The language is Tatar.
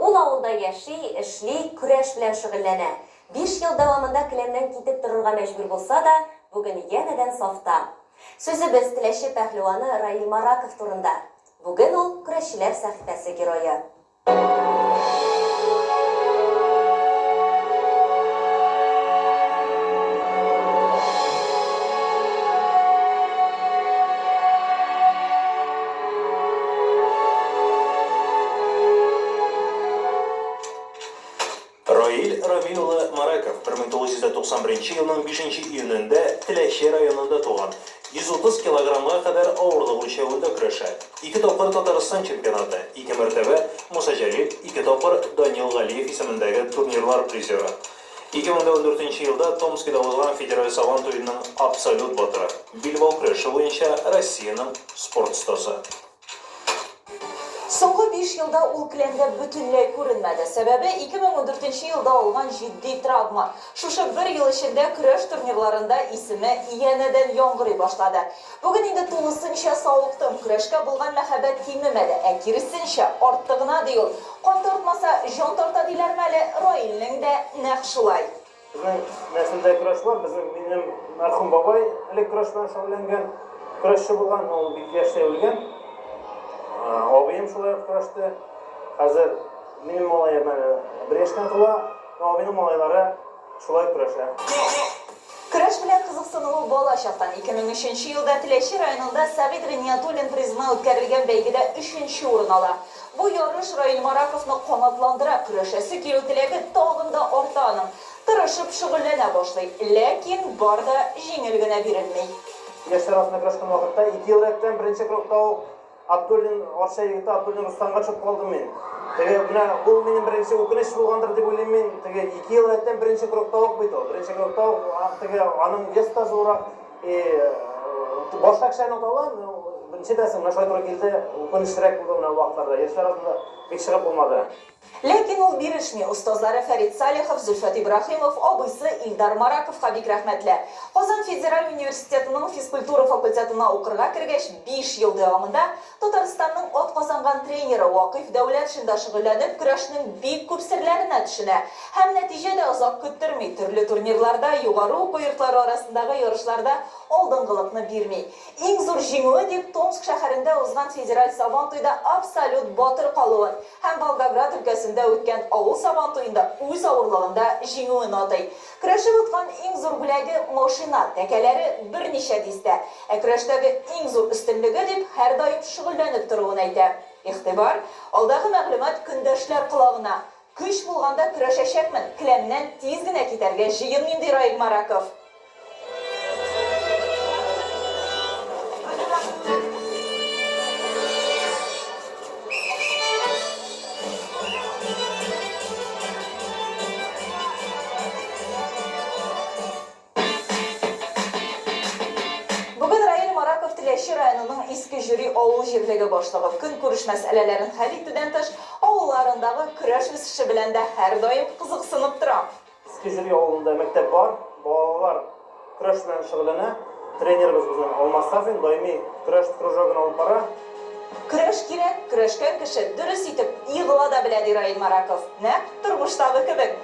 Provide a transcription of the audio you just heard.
Ул авылда яши, эшли, көрәш белән шөгыльләнә. Биш ел дәвамында келәмнән китеп торырга мәҗбүр булса да, бүген янәдән сафта. Сүзебез Теләче пәһлеваны Раил Мараков турында. Бүген ул, Көрәшчеләр сәхифәсе герое. Раил Рамил улы Мараков 1991 елның 5 июнендә Теләче районында туган. 130 килограммга кадәр авырлык үлчәвендә көрәшә. Ике тапкыр Татарстан чемпионаты, ике мәртәбә Муса Җәлил, ике тапкыр Данил Галиев исемендәге турнирлар призеры. 2014 елда Томскида узган федераль Сабан туеның абсолют батыры, билбау көрәше буенча Россиянең спорт остазы. Соңгы биш елда ул келәмдә бөтенләй күренмәде. Сәбәбе, 2014 елда алган җитди травма. Шушы бер ел эчендә көрәш турнирларында исеме янәдән яңгырый башлады. Бүген инде тулысынча савыктым, көрәшкә булган мәхәббәт кимемәде, ә киресенчә, артты гына, ди ул. Кан тартмаса, җан тарта диләрме әле, Раилнең дә нәкъ шулай. Безнең нәселдә көрәш бар. Безнең минем мәрхүм бабай элек көрәш белән шөгыльләнгән, көрәшче булган, но ул бик яшьтә үлгән. Абыем шулай ук көрәште. Хәзер минем малаем әле бер яшькә тула, но абыйның малайлары шулай көрәшә. Көрәш белән кызыксынуы бала чактан. 2003 нче елда Теләче районында Сәгыйть Гыйниятуллин призына үткәрелгән бәйгедә өченче урын ала. Бу ярыш Раил Мараковны канатландыра, көрәшәсе килү теләге тагын да арта аның. Тырышып шөгыльләнә башлый. Ләкин бар да җиңел генә бирелми. Яшьләр арасында көрәшкән вакытта ике ел рәттән беренче кругта ук Абдуллин, Арча егете Абдуллин Русланга төшеп калдым мин. Теге менә ул минем беренче үкенеч булгандыр дип уйлыйм мин. Теге ике ел рәттән беренче кругта ук бит ул. Беренче кругта ук теге аның вес та зуррак. И башка кешеләрне ота алам, беренче дә менә шулай туры килде. Үкенечлерәк булды менә ул вакытларда. Яшьләр арасында бик чыгып булмады. Ләкин ул бирешми. Остазлары Фәрит Салихов, Зөлфәт Ибраһимов, абыйсы Илдар Мараковка бик рәхмәтле. Казан федераль университетының физкультура факультетына укырга кергәч, биш ел дәвамында Татарстанның атказанган тренеры Вакыйф Дәүләтшинда шөгыльләнеп, көрәшнең бик күп серләренә төшенә. Һәм нәтиҗә дә озак көттерми, төрле турнирларда, югары уку йортлары арасындагы ярышларда алдынгылыкны бирми. Иң зур җиңүе дип Томск шәһәрендә узган федераль Сабантуйда абсолют батыр калуын һәм Волгоград өлкәсендә үткән авыл Сабантуенда үз авырлыгында җиңүен атый. Көрәшеп откан иң зур бүләге, машина, тәкәләре берничә дистә. Ә көрәштәге иң зур өстенлеге дип һәрдаим шөгыльләнеп торуын әйтә. Игътибар! Алдагы мәгълүмат көндәшләр колагына. Көч булганда көрәшәчәкмен, келәмнән тиз генә китәргә җыенмыйм, ди Раил Мараков. Бүген Раил Мараков Теләче районының Иске Җөри авыл җирлеге башлыгы. Көнкүреш мәсьәләләрен хәл итүдән тыш, авылларындагы көрәш үсеше белән дә һәрдаим кызыксынып тора. Иске Җөри авылында мәктәп бар, балалар көрәш белән шөгыльләнә. Тренерыбыз безнең Алмаз Сафин даими көрәш кружогын алып бара. Көрәш кирәк, көрәшкән кеше дөрес итеп егыла да белә, ди Раил Мараков. Нәкъ тормыштагы кебек.